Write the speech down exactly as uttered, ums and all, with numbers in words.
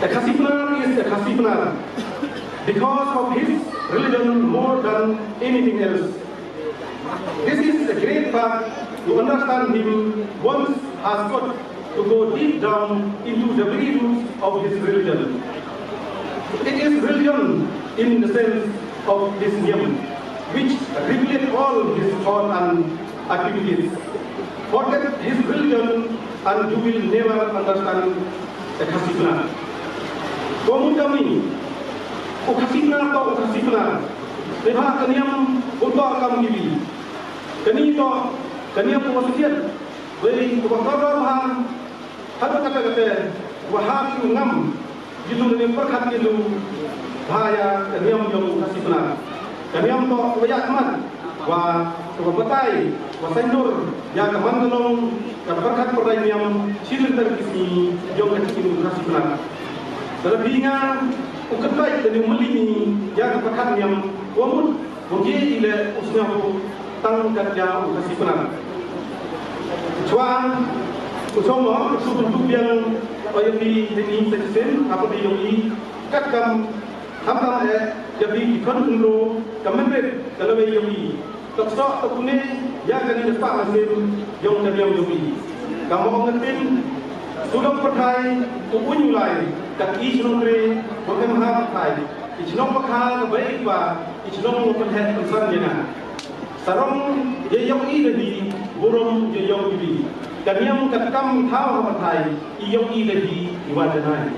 A Khasi Pnar is a Khasi Pnar because of his religion more than anything else. This is a great fact. To understand him, one has got to go deep down into the very roots of his religion. It is religion in the sense of this niam, which regulate all his thought and activities. Forget his religion and you will never understand a Khasi Pnar. Ko mun kami, u Khasi Pnar to u Khasi Pnar. Te ba ka niam u to kam kiwi. Kani to ka niam u wasfiat. Wei u bakar ba ha. Hanu kata kata wa ha ki u ngam. Jilu ni perkat jilu. Bahaya ka niam yong u Khasi Pnar. Ka niam to wa ya mat. Wa wa batai wa sandur ya ka man ka long ka perkat perai niam. Chilin ter kisi yong ka chikin u Khasi Pnar. Tetapi nga u ketai tadi melini ya ka perkat niam. Wa mut wa ye ile usnya tang kat ya u Khasi Pnar. Chwa u song mo su tu biang o ya pi ni sa sin apa di yong i kat kam ham tam e ya pi ki kon kun ro ka men rit ka lewe yong i. Tok sok tok ne ya ka ni pa ma sim yong ka yong yong i. Ka mo ngetin su dong patai u un lai kat i chnong re wa em ha patai i chnong pakha ka bai ba i chnong wa pen het pen san ya na. Sarong ye yong i le hi, burom ye yong i bi. Ka niam ka kam thaw ha pathai, i yong i le hi, i wa janai.